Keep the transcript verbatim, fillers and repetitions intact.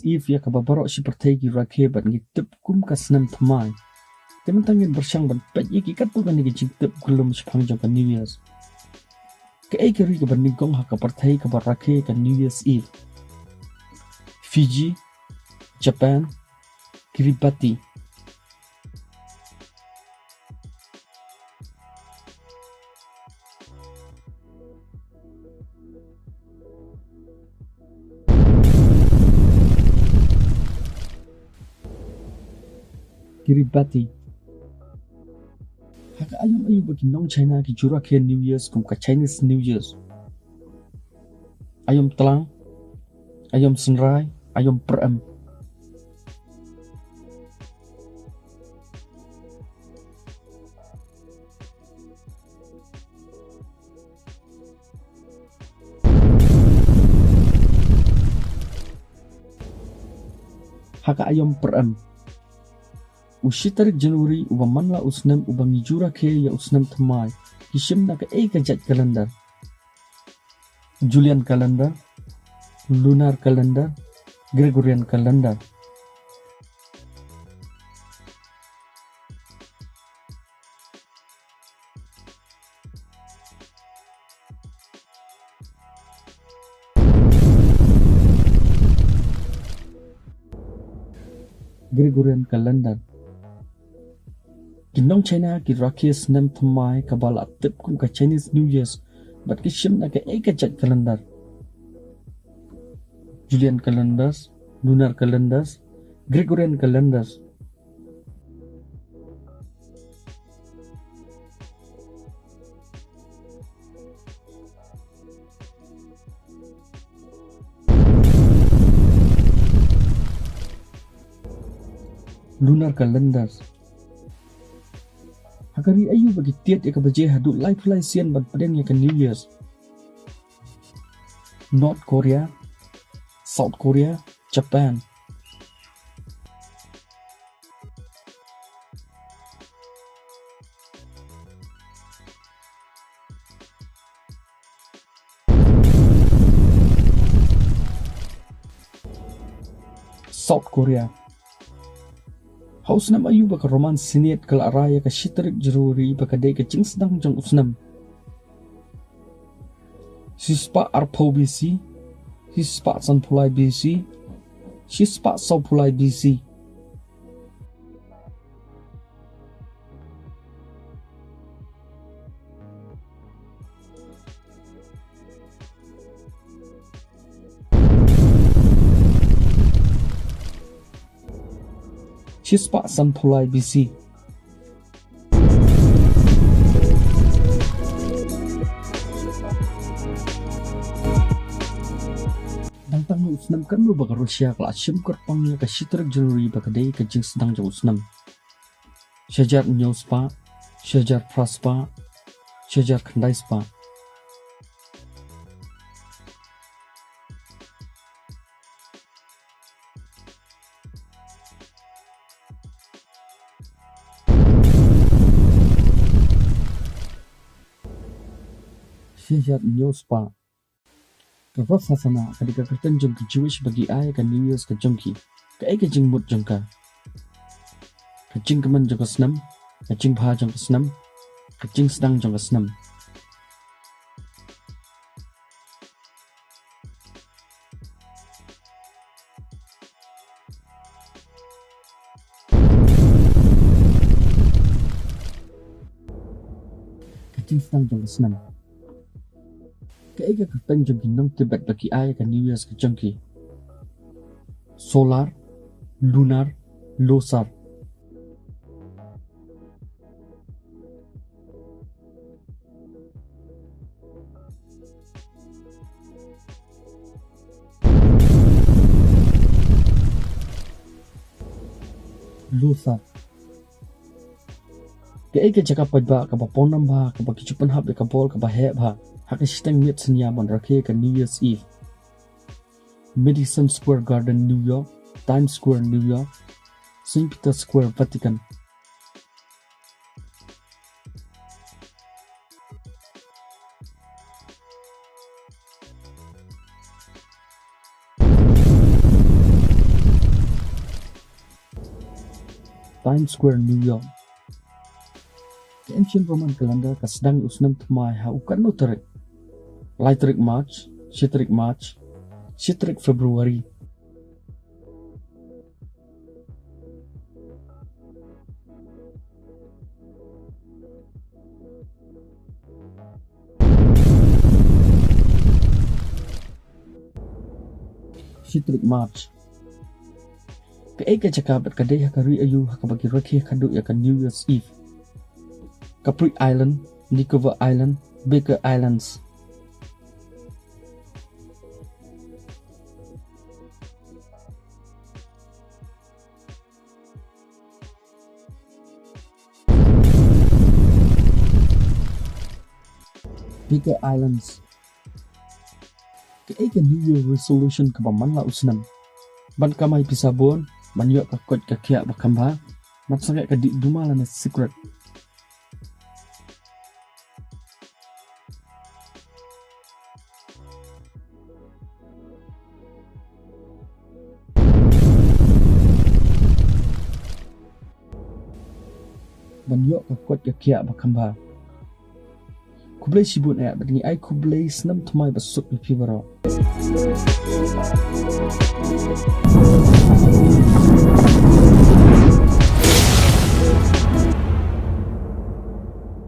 Eve ïa kaba baroh shi pyrthei ki rakhe bad ngi tip kum ka snem thymmai. Te mynta ngin pyrshang ban peit ïa ki katto katne ki jingtip kyllum shaphang jong ka New Year's. Kaei ka ri kaba nyngkong ha ka pyrthei kaba rakhe ka New Year's Eve? Fiji, Japan, Kiribati. Kiribati. Ha ka aïom aïu ba ki nong China ki ju rakhe New Year's kum ka Chinese New Year's? Aïom tlang, aïom synrai, aïom pyrem. Ha ka aïom pyrem. U shi tarik January uba man la u snem uba ngi ju rakhe ïa u snem thymmai, ki shim na kaei ka jait calendar? Julian calendar, lunar calendar, Gregorian calendar. Gregorian calendar. Ki nong China ki rakhe snem thymmai kaba la tip kum ka Chinese New Year's bad ki shim na kaei ka jait calendar? Julian calendars, lunar calendars, Gregorian calendars. Lunar calendars. Ha ka ri aïu ba ki tied ïa ka baje haduh laiphew lai sien ban pdiang ïa ka New Year's? North Korea, South Korea, Japan. South Korea. Ha u snem aïu ba ka Roman Senate ka la rai ïa ka shi tarik January ba ka dei ka jingsdang jong u snem? Shispah arphew B C, shispah sanphew lai B C, shispah sawphew lai B C. Shispah sanphew lai B C. Dang tang u snem kano ba ka Russia ka la shim kyrpang ïa ka shi tarik January ba ka dei ka jingsdang jong u snem? Shi hajar hynñiew spah, shi hajar phra spah, shi hajar khyndai spah. Shi hajar hynñiew spah. Ka Rosh Hashanah ka dei ka kyrteng jong ki Jewish ba ki ai ka New Year's ka jong ki. Kaei ka jingmut jong ka? Ka jingkmen jong ka snem, ka jingbha jong ka snem, ka jingsdang jong ka snem. Ka jingsdang jong ka snem. Kaei ka kyrteng jong ki nong Tibet ba ki ai ka New Year's ka jong ki? Solar, lunar, losar. Losar. Kaei ka jaka paidbah kaba pawnam bha kaba ki ju pynhap ïa ka bol kaba heh bha ha ka shiteng miet synñia ban rakhe ka New Year's Eve? Madison Square Garden, New York, Times Square, New York, Saint Peter Square, Vatican. Times Square, New York. Ka Ancient Roman Calendar ka sdang u snem thymmai ha u katno tarik? Lai tarik March, shi tarik March, shi tarik February. Shi tarik March. Kaei ka jaka bad ka dei ha ka ri aïu ha kaba ki rakhe khadduh ïa ka New Year's Eve? Capri Island, Nicobar Island, Baker Islands. Baker Islands. Kaei ka New Year resolution kaba man la u snem? Ban kamai pisa bun, ban ïoh ka koit ka khiah ba kham bha, ban sangeh ka dih duma lane cigarette. Ban ïoh ka koit ka khiah ba kham bha. Khublei shibun eh, bad ngi ai khublei snem thymmai ba suk ïa phi baroh.